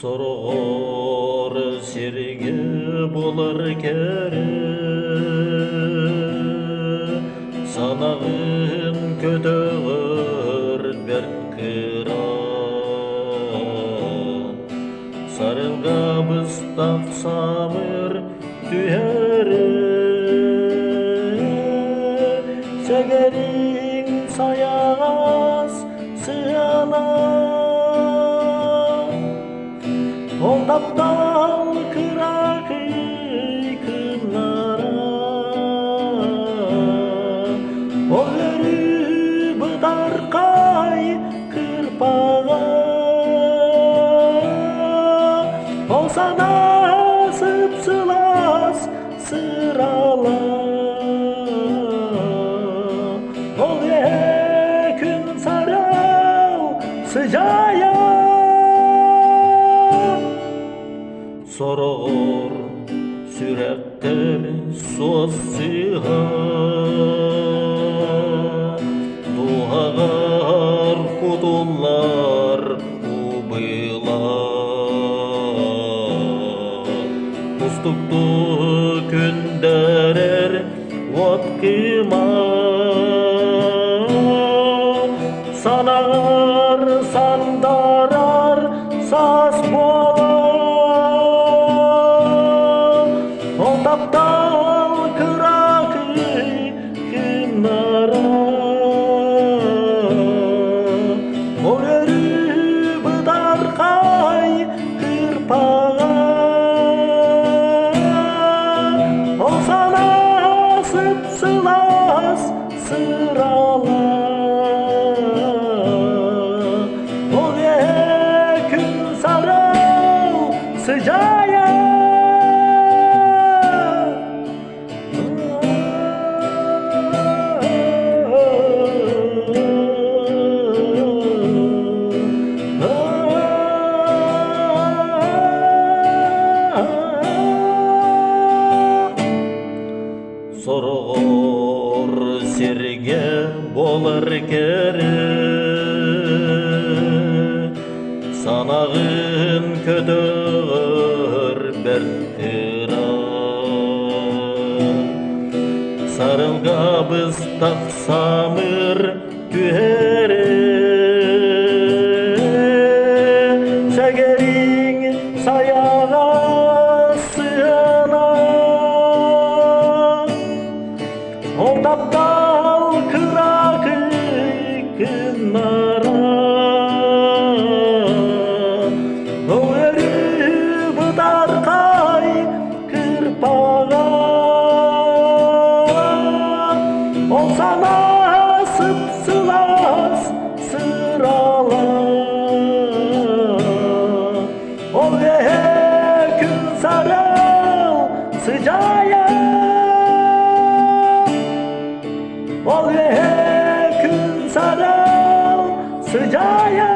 Сороҕор сиргэ булар кэрэ, санаҕын көтөҕөр бэрт кыра. Сарылга быстах самыр түһэрэ, сэгэриҥ сайаҕас сыала. Ол таптал кыракый кыннара, ол өрүү бытархай кырпаҕа, ол санаа сып-сылаас сырала, ол күн сарал сыдьаайа. Сороҕор сүрэхтэр суос сыыһа, туһаҕар кутуллар убыла. Кустуктуу күндэрэр уот кыыма, санаар сандарар саас буолар. Ол таптал кыракый кыннара, ол өрүү бытархай кырпаҕа, ол санаа сып-сылаас сырала, ол күн сарал сыдьаайа. Сороҕор сиргэ буолар кэрэ, санаҕын көтөҕөр бэрт кыра. Сарылга быстах самыр түһэрэ, сэгэриҥ сайаҕа сыана. Ол таптал кыракый кыннара, ол өрүү бытархай кырпаҕа, ол санаа сып-сылаас сырала, ол эһэ күн сарал сыдьаайа, ол эһэ күн сарал сыдьаайа.